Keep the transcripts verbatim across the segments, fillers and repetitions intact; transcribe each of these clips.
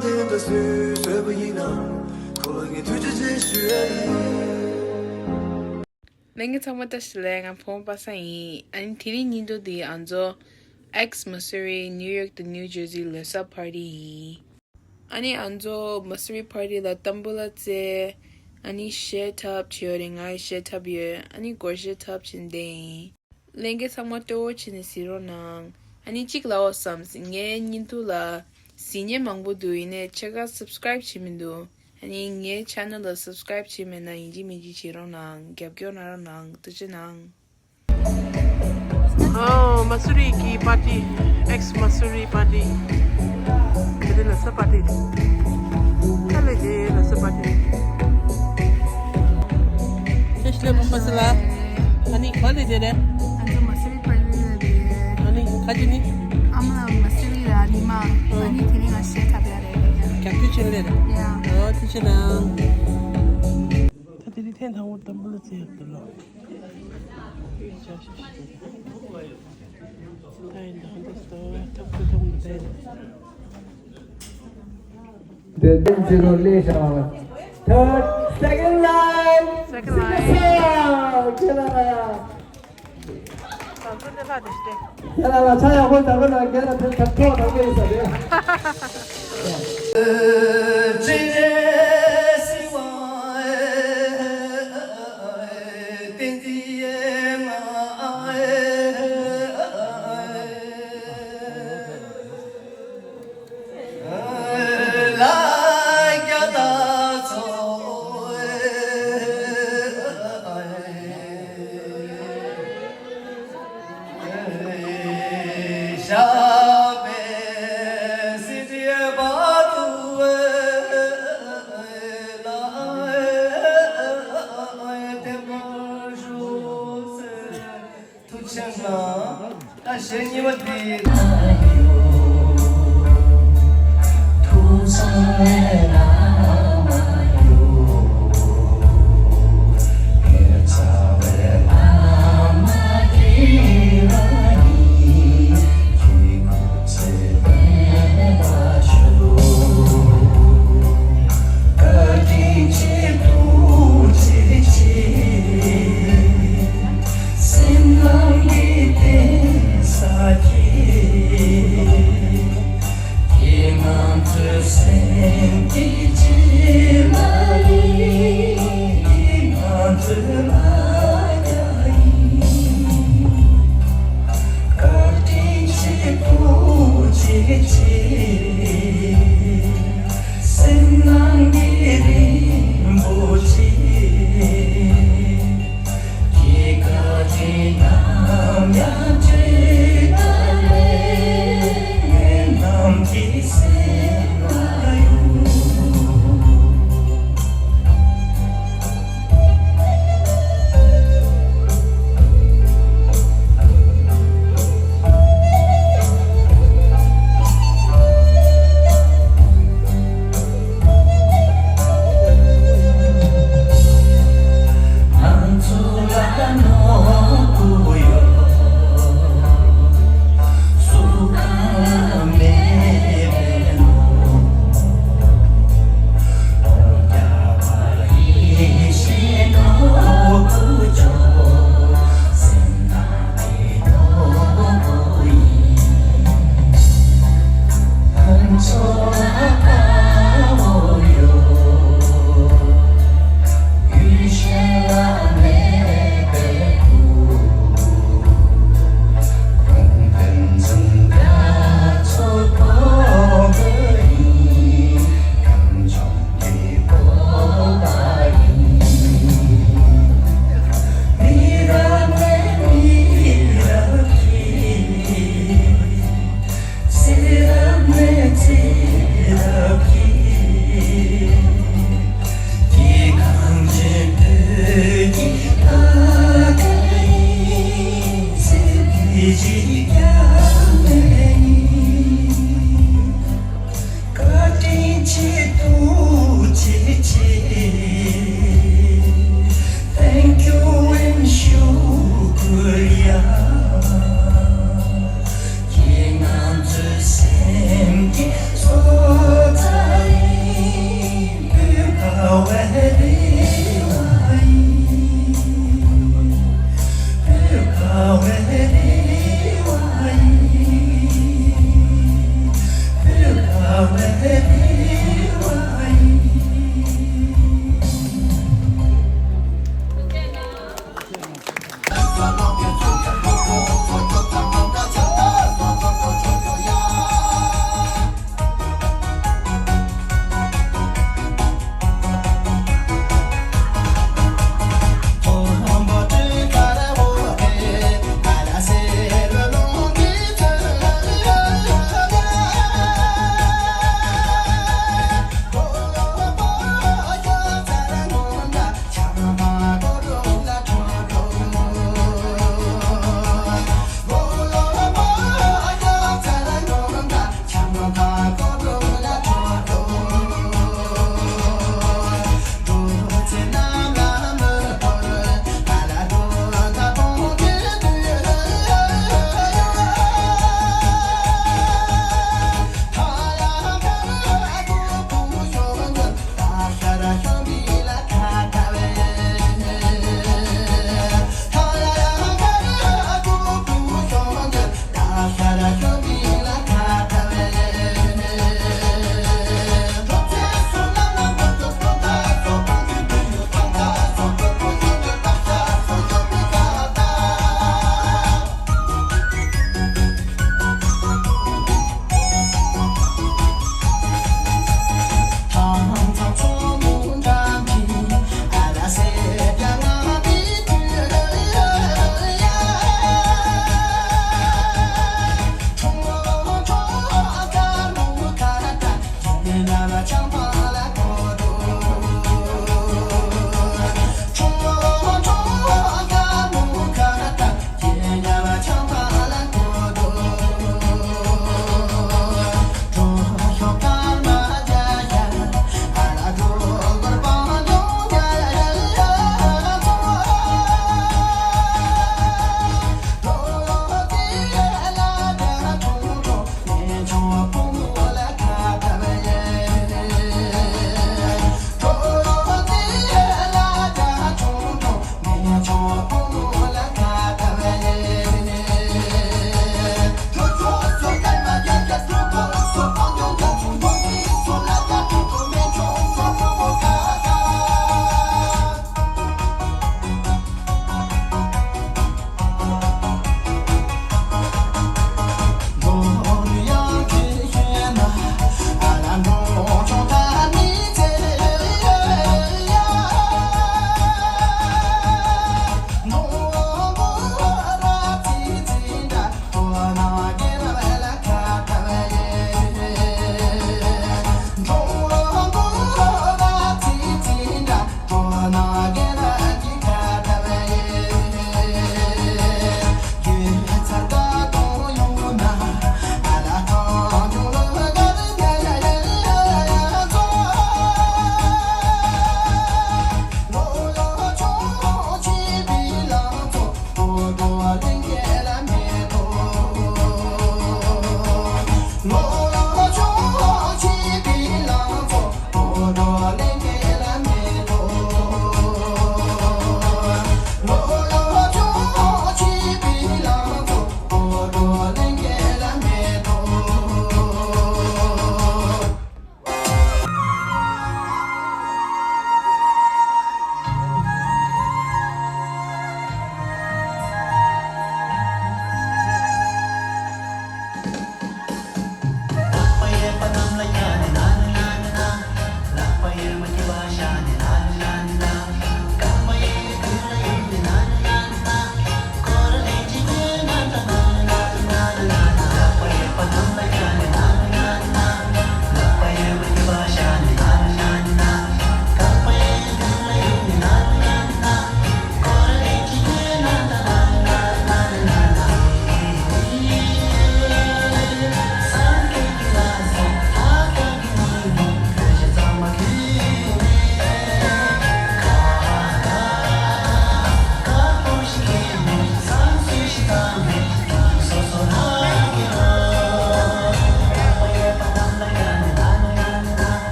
དེ་འདྲ་སུས་བཟོས་པ་ཡིན་ནམ། ཁོ་ལ་ངས་ཐུགས་རྗེ་ཆེ་ཞུ་ཡ་ཡིན། ལྷན་རྒྱས་ཚང་མ་བཀྲ་ཤིས་བདེ་ལེགས། ང་ཕོ་བོ་པ་སངས་ཡིན། ཨ་ནི་དེ་རིང་ཉིན་ཐོ་འདི་ང་ཚོ་X Missouri, New York དང་New Jersey ལོ་གསར་པར་ཊི་ཡིན། ཨ་ནི་ང་ཚོ་Missouri པར་ཊི་ལ་ཏམ་བུ་ལ་རྩེ། ཨ་ནི་གཞས་འཁྲབ་བྱས་ཡོད་རེད། ང་གཞས་འཁྲབ་ཡོད། ཨ་ནི་སྒོར་གཞས་འཁྲབ་བྱས་བསྡད་ཡིན། ལྷན་རྒྱས་ཚང་མ་སྤྲོ་བོ་བྱས་ནས་གཟིགས་རོགས་གནང་། ཨ་ནི་གཅིག་ལབ་བསམས། ངའི་བརྙན་ཐུང་ལ་གཟིགས་མཁན་མང་པོ་འདུག་ཡིན་ནའི་ཕྱེད་ཀ་སབ་སི་ཀ་རའིབ་བྱས་མི་འདུག་ཨ་ནི་ངའི་ཆེ་ནལ་ལ་སབ་སི་ཀ་རའིབ་བྱས་མེད་ན་ཡིན་གཅིག་མིན་གཅིག་བྱེད་རོགས་གནང་། རྒྱབ་སྐྱོར་གནང་རོགས་གནང་། ཐུགས་རྗེ་གནང་། ཨོ། མ་སུ་རི་གི་པར་ཊི། X Missouri པར་ཊི། དེ་རིང་ལོ་གསར་པར་ཊི། ཁ་ལས་ཀྱི་ལོ་གསར་པར་ཊི། ཁྱེད་ཤི་ལེ་བུམ་པ་སི་ལ། ཨ་ནི་ག་ལས་དེ་རེད། ང་ཚོ་མ་སུ་རི་པར་ཊི་ལ་དེ། ཨ་ནི་ཁ་ཅི་ནི། ཨ་མ་ལ་མ་སུ་རི་ལ་ཉི་མ། ཨ་ནི་དེ་རིང་ང་གཞས་འཁྲབ་ཡ་རེད། རྒྱབ་སྐྱོར་བྱེད་ལེ་རེད། ཡ། ཨོ་ཐུགས་རྗེ་གནང་། ད་དེ་རིང་ཐེངས་དང་པོ་ཏམ་བུ་ལ་རྩེ་ཡག་འདུག་ལོ། Then zero ལས་བྱ་བ། Third, second line. Second line. ཁྱེད་ལ་ལ། ཁྱེད་ལ་ལ་ཆ་ཡག་པོ་དག་པོ་ན་རྒན་ལ་ཕན་ཐབས་ཐོག་དང་པོ་ཡིན་ས་རེད། ཐུགས་རྗེ་གནང་། ད་གཞས་གཉིས་པ་འདི། སེམས་ནང་གི་བརྟེན་ས་ཁྱེད། ཁྱེད་ང་ཚོའི་སེམས་ཀྱི་གཅེས་མ་ཡིན། ཁྱེད་ང་ཚོའི་ལ་རྒྱ་ཡིན། བཀའ་དྲིན་ཆེ་ཐུགས་རྗེ་ཆེ། སེམས་ནང་གི་རིན་པོ་ཆེ། ཁྱེད་བཀའ་དྲིན་ནམ་ཡང་བརྗེད་ཐབས་མེད། ངེད་རྣམས་ཀྱི་སེམས་ལ་ཡོད།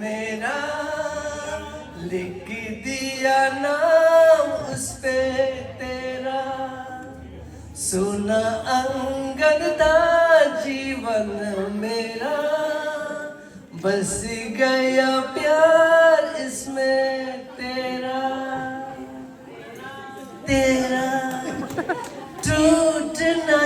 मेरा लिख दिया नाम उस पे तेरा। सोना अंगन था जीवन मेरा, बस गया प्यार इसमें तेरा। तेरा टूटना।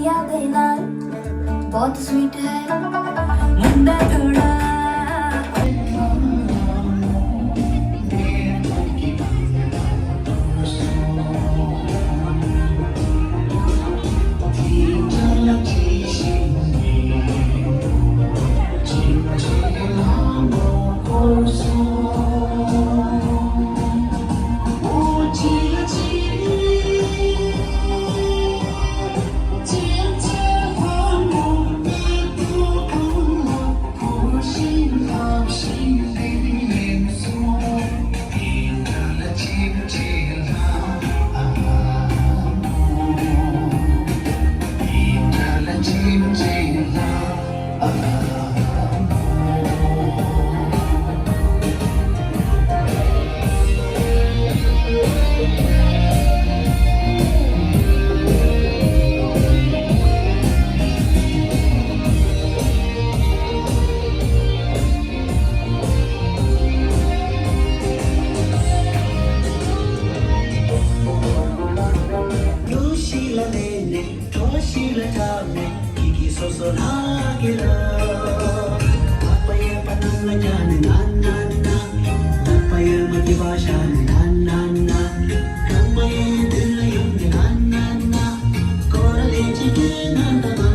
याद है ना, बहुत स्वीट है। मुंडा थोड़ा। གྲོ་ཞིག་ལ་བསྣུན་ནས། གྲོ་ཞིག་ལ་བཏབ་ནས། ཡི་གེ་སོ་སོ་ལྷག་གི་ར། ལྷག་པ་ཡོད་པ་ནང་ལ་བརྒྱབ་ནས་ན་ན་ན། ལྷག་པ་ཡོད་མ་སྐྱིད་པ་བཞག་ནས་ན་ན་ན། རྐང་པ་ཡོད་མདུན་ལ་ཡོང་ནས་ན་ན་ན། སྐོར་ལས་ཅི་དེ་ན་ད་ན་